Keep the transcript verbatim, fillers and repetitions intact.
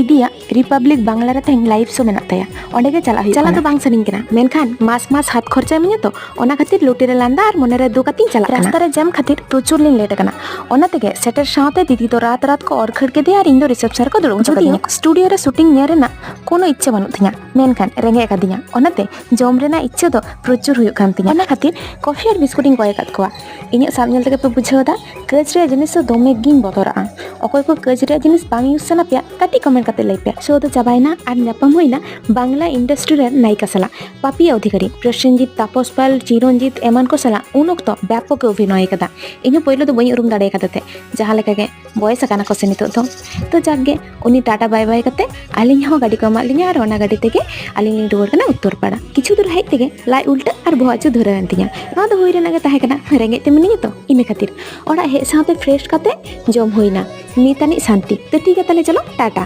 ᱫᱤᱫᱤᱭᱟᱜ republic Bangla ᱨᱮ ᱛᱮᱦᱮᱧ live ᱥᱳ ᱢᱮᱱᱟᱜ ᱛᱟᱭᱟ, ᱚᱸᱰᱮ ᱜᱮ ᱪᱟᱞᱟᱜ ᱦᱩᱭᱩᱜ ᱪᱟᱞᱟᱜ ᱠᱟᱱᱟ᱾ ᱫᱚ ᱵᱟᱝ ᱥᱟᱱᱟᱧ ᱠᱟᱱᱟ, ᱢᱮᱱᱠᱷᱟᱱ ᱢᱟᱥ ᱢᱟᱥ ᱦᱟᱛ ᱠᱷᱚᱨᱪᱟ ᱤᱢᱟᱹᱧᱟ ᱛᱚ, ᱚᱱᱟ ᱠᱷᱟᱹᱛᱤᱨ ᱞᱩᱴᱤ ᱨᱮ ᱞᱟᱸᱫᱟ ᱟᱨ ᱢᱚᱱᱮ ᱨᱮ ᱫᱩᱠ ᱟᱛᱤᱧ ᱪᱟᱞᱟᱜ ᱠᱟᱱᱟ᱾ ᱨᱟᱥᱛᱟ ᱨᱮ ᱡᱟᱢ ᱠᱷᱟᱹᱛᱤᱨ ᱯᱨᱚᱪᱩᱨ ᱞᱤᱧ ᱞᱮᱴ ᱟᱠᱟᱱᱟ᱾ ᱚᱱᱟ ᱛᱮᱜᱮ ᱥᱮᱴᱮᱨ ᱥᱟᱶᱛᱮ ᱫᱤᱫᱤ ᱫᱚ ᱨᱟᱛ ᱨᱟᱛ ᱠᱚ ᱚᱨ ᱠᱷᱟᱹᱲ ᱠᱮᱫᱮᱭᱟ ᱟᱨ ᱤᱧ ᱫᱚ ᱨᱤᱥᱮᱯᱥᱚᱱ ᱨᱮᱠᱚ ᱫᱩᱲᱩᱵ ᱦᱚᱪᱚ ᱡᱩᱫᱤᱭᱳ ᱠᱟᱫᱤᱧᱟ᱾ ᱥᱴᱩᱰᱤᱭᱳ ᱨᱮ ᱥᱩᱴᱤᱝ ᱧᱮᱞ ᱨᱮᱱᱟᱜ ᱠᱳᱱᱳ ᱤᱪᱪᱷᱟᱹ ᱵᱟᱹᱱᱩᱜ ᱛᱤᱧᱟ, ᱢᱮᱱᱠᱷᱟᱱ ᱨᱮᱸᱜᱮᱡ ᱟᱠᱟᱫᱤᱧᱟ, ᱚᱱᱟᱛᱮ ᱡᱚᱢ ᱨᱮᱱᱟᱜ ᱤᱪᱪᱷᱟᱹ ᱫᱚ ᱯᱨᱚᱪᱩᱨ ᱦᱩᱭᱩᱜ ᱠᱟᱱ ᱛᱤᱧᱟ᱾ ᱚᱱᱟ ᱠᱷᱟᱹᱛᱤᱨ ᱠᱚᱯᱷᱤ ᱟᱨ ᱵᱤᱥᱠᱩᱴ ᱤᱧ ᱠᱚᱭ ᱟᱠᱟᱫ ᱠᱚᱣᱟ᱾ ᱤᱧᱟᱹᱜ ᱥᱟᱵ ᱧᱮᱞ ᱛᱮᱜᱮ ᱯᱮ ᱵᱩᱡᱷᱟᱹᱣ ᱮᱫᱟ, ᱠᱟᱹᱡ ᱨᱮᱭᱟᱜ ᱡᱤᱱᱤᱥ ᱫᱚ ᱫᱚᱢᱮ ᱜᱤᱧ ᱵᱚᱛᱚᱨᱟᱜᱼᱟ᱾ ᱚᱠᱚᱭ ᱠᱚ ᱠᱟᱹᱡ ᱨᱮᱭᱟᱜ ᱡᱤᱱᱤᱥ ᱵᱟᱝ ᱤᱭᱩᱡᱽ ᱥᱟᱱᱟ ᱯᱮᱭᱟ, ᱠᱟᱹᱴᱤᱡ ᱠᱚᱢᱮᱱᱴ ᱠᱟᱛᱮ ᱞᱟᱹᱭ ᱯᱮ᱾ ᱥᱳ ᱫᱚ ᱪᱟᱵᱟᱭᱮᱱᱟ ᱟᱨ ᱧᱟᱯᱟᱢ ᱦᱩᱭᱱᱟ ᱵᱟᱝᱞᱟ ᱤᱱᱰᱟᱥᱴᱨᱤ ᱨᱮᱱ ᱱᱟᱭᱤᱠᱟ ᱥᱟᱞᱟᱜ, ᱯᱟᱯᱤᱭᱟ ᱚᱫᱷᱤᱠᱟᱨᱤ, ᱯᱨᱚᱥᱮᱱᱡᱤᱛ, ᱛᱟᱯᱚᱥ ᱯᱟᱞ, ᱪᱤᱨᱚᱱᱡᱤᱛ ᱮᱢᱟᱱ ᱠᱚ ᱥᱟᱞᱟᱜ ᱩᱱ ᱚᱠᱛᱚ ᱵᱮᱯᱚᱠ ᱮ ᱚᱵᱷᱤᱱᱚᱭ ᱟᱠᱟᱫᱟ᱾ ᱤᱧ ᱦᱚᱸ ᱯᱳᱭᱞᱳ ᱫᱚ ᱵᱟᱹᱧ ᱩᱨᱩᱢ ᱫᱟᱲᱮ ᱟᱠᱟᱫᱮ ᱛᱮ, ᱡᱟᱦᱟᱸ ᱞᱮᱠᱟ ᱜᱮ ᱵᱚᱭᱮᱥ ᱟᱠᱟᱱᱟ ᱠᱚ ᱥᱮ ᱱᱤᱛᱚᱜ ᱫᱚ᱾ ᱛᱚ ᱡᱟᱠ ᱜᱮ, ᱩᱱᱤ ᱴᱟᱴᱟ ᱵᱟᱭ ᱵᱟᱭ ᱠᱟᱛᱮ ᱟᱹᱞᱤᱧ ᱦᱚᱸ ᱜᱟᱹᱰᱤ ᱠᱚ ᱮᱢᱟᱫ ᱞᱤᱧᱟ ᱟᱨ ᱚᱱᱟ ᱜᱟᱹᱰᱤ ᱛᱮᱜᱮ ᱟᱹᱞᱤᱧ ᱞᱤᱧ ᱨᱩᱣᱟᱹᱲ ᱠᱟᱱᱟ ᱩᱛᱛᱚᱨ ᱯᱟᱲᱟ᱾ ᱠᱤᱪᱷᱩ ᱫᱩᱨ ᱦᱮᱡ ᱛᱮᱜᱮ ᱞᱟᱡ ᱩᱞᱴᱟᱹ ᱟᱨ ᱵᱚᱦᱚᱜ ᱦᱟᱹᱥᱩ ᱫᱷᱩᱨᱟᱹᱣ ᱮᱱ ᱛᱤᱧᱟ᱾ ᱱᱚᱣᱟ ᱫᱚ ᱦᱩᱭ ᱨᱮᱱᱟᱜ ᱜᱮ ᱛᱟᱦᱮᱸ ᱠᱟᱱᱟ, ᱨᱮᱸᱜᱮᱡ ᱛᱮ ᱢᱤᱱᱟᱹᱧᱟ ᱛᱚ, ᱤᱱᱟᱹ ᱠᱷᱟᱹᱛᱤᱨ᱾ ᱚᱲᱟᱜ ᱦᱮᱡ ᱥᱟᱶᱛᱮ ᱯᱷᱨᱮᱥ ᱠᱟᱛᱮ ᱡᱚᱢ ᱦᱩᱭᱱᱟ᱾ ᱱᱤᱛ ᱟᱹᱱᱤᱡ ᱥᱟᱱᱛᱤ᱾ ᱛᱚ ᱴᱷᱤᱠ ᱜᱮᱭᱟ, ᱛᱟᱦᱞᱮ ᱪᱚᱞᱚ, ᱴᱟᱴᱟ᱾